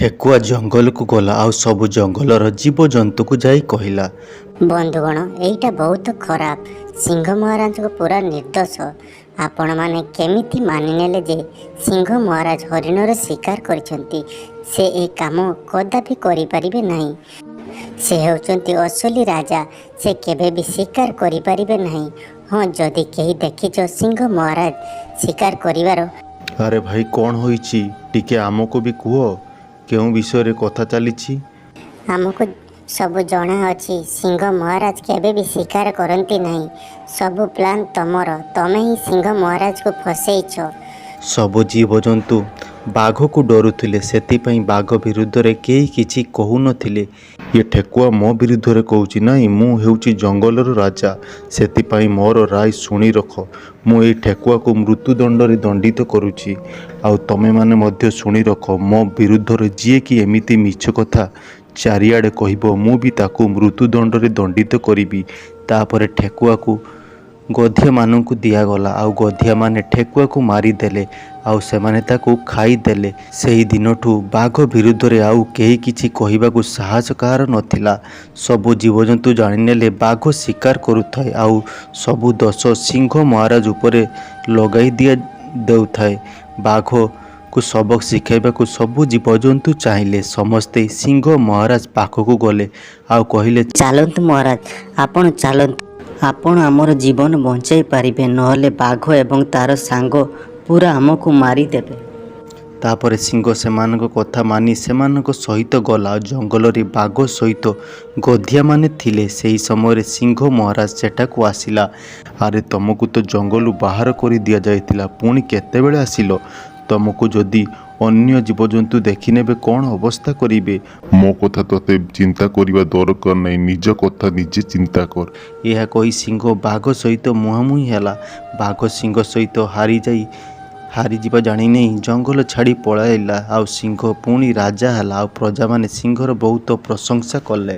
ଠେକୁଆ ଜଙ୍ଗଲକୁ ଗଲା ଆଉ ସବୁ ଜଙ୍ଗଲର ଜୀବଜନ୍ତୁକୁ ଯାଇ କହିଲା, ବନ୍ଧୁଗଣ, ଏଇଟା ବହୁତ ଖରାପ। ସିଂହ ମହାରାଜଙ୍କ ପୁରା ନିର୍ଦ୍ଦୋଷ। ଆପଣମାନେ କେମିତି ମାନିନେଲେ ଯେ ସିଂହ ମହାରାଜ ହରିଣର ଶିକାର କରିଛନ୍ତି? ସେ ଏ କାମ କଦାପି କରିପାରିବେ ନାହିଁ। ସେ ହେଉଛନ୍ତି ଅସଲି ରାଜା। ସେ କେବେ ବି ଶିକାର କରିପାରିବେ ନାହିଁ। ହଁ, ଯଦି କେହି ଦେଖିଛ ସିଂହ ମହାରାଜ ଶିକାର କରିବାର, ଆରେ ଭାଇ, କ'ଣ ହୋଇଛି ଟିକେ ଆମକୁ ବି କୁହ। କେଉଁ ବିଷୟରେ କଥା ଚାଲିଛି? ଆମକୁ ସବୁ ଜଣା ଅଛି। ସିଂହ ମହାରାଜ କେବେ ବି ଶିକାର କରନ୍ତି ନାହିଁ। ସବୁ ପ୍ଲାନ୍ ତମର। ତମେ ହିଁ ସିଂହ ମହାରାଜକୁ ଫସେଇଛ। ସବୁ ଜୀବଜନ୍ତୁ ବାଘକୁ ଡରୁଥିଲେ। ସେଥିପାଇଁ ବାଘ ବିରୁଦ୍ଧରେ କେହି କିଛି କହୁନଥିଲେ। ଇଏ ଠେକୁଆ ମୋ ବିରୁଦ୍ଧରେ କହୁଛି, ନାଇଁ? ମୁଁ ହେଉଛି ଜଙ୍ଗଲର ରାଜା। ସେଥିପାଇଁ ମୋର ରାୟ ଶୁଣି ରଖ। ମୁଁ ଏଇ ଠେକୁଆକୁ ମୃତ୍ୟୁଦଣ୍ଡରେ ଦଣ୍ଡିତ କରୁଛି। ଆଉ ତମେମାନେ ମଧ୍ୟ ଶୁଣି ରଖ, ମୋ ବିରୁଦ୍ଧରେ ଯିଏକି ଏମିତି ମିଛ କଥା ଚାରିଆଡ଼େ କହିବ, ମୁଁ ବି ତାକୁ ମୃତ୍ୟୁଦଣ୍ଡରେ ଦଣ୍ଡିତ କରିବି। ତାପରେ ଠେକୁଆକୁ ଗଧିଆମାନଙ୍କୁ ଦିଆଗଲା ଆଉ ଗଧିଆମାନେ ଠେକୁଆକୁ ମାରିଦେଲେ ଆଉ ସେମାନେ ତାକୁ ଖାଇଦେଲେ। ସେହି ଦିନଠୁ ବାଘ ବିରୁଦ୍ଧରେ ଆଉ କେହି କିଛି କହିବାକୁ ସାହସ କାହାର ନଥିଲା। ସବୁ ଜୀବଜନ୍ତୁ ଜାଣିନେଲେ ବାଘ ଶିକାର କରୁଥାଏ ଆଉ ସବୁ ଦୋଷ ସିଂହ ମହାରାଜ ଉପରେ ଲଗାଇ ଦେଉଥାଏ। ବାଘକୁ ସବକ ଶିଖାଇବାକୁ ସବୁ ଜୀବଜନ୍ତୁ ଚାହିଁଲେ। ସମସ୍ତେ ସିଂହ ମହାରାଜ ପାଖକୁ ଗଲେ ଆଉ କହିଲେ, ଚାଲନ୍ତୁ ମହାରାଜ, ଆପଣ ଚାଲନ୍ତୁ। ଆପଣ ଆମର ଜୀବନ ବଞ୍ଚାଇ ପାରିବେ। ନହେଲେ ବାଘ ଏବଂ ତାର ସାଙ୍ଗ ପୁରା ଆମକୁ ମାରିଦେବେ। ତାପରେ ସିଂହ ସେମାନଙ୍କ କଥା ମାନି ସେମାନଙ୍କ ସହିତ ଗଲା। ଜଙ୍ଗଲରେ ବାଘ ସହିତ ଗଧିଆମାନେ ଥିଲେ। ସେହି ସମୟରେ ସିଂହ ମହାରାଜ ସେଠାକୁ ଆସିଲା। ଆରେ, ତମକୁ ତ ଜଙ୍ଗଲରୁ ବାହାର କରି ଦିଆଯାଇଥିଲା, ପୁଣି କେତେବେଳେ ଆସିଲ? ତମକୁ ଯଦି ଅନ୍ୟ ଜୀବଜନ୍ତୁ ଦେଖିନେବେ, କ'ଣ ଅବସ୍ଥା କରିବେ? ମୋ କଥା ତୋତେ ଚିନ୍ତା କରିବା ଦରକାର ନାହିଁ। ନିଜ କଥା ନିଜେ ଚିନ୍ତା କର। ଏହା କହି ସିଂହ ବାଘ ସହିତ ମୁହାଁମୁହିଁ ହେଲା। ବାଘ ସିଂହ ସହିତ ହାରିଯିବା ଜାଣିନେଇ ଜଙ୍ଗଲ ଛାଡ଼ି ପଳାଇଲା ଆଉ ସିଂହ ପୁଣି ରାଜା ହେଲା ଆଉ ପ୍ରଜାମାନେ ସିଂହର ବହୁତ ପ୍ରଶଂସା କଲେ।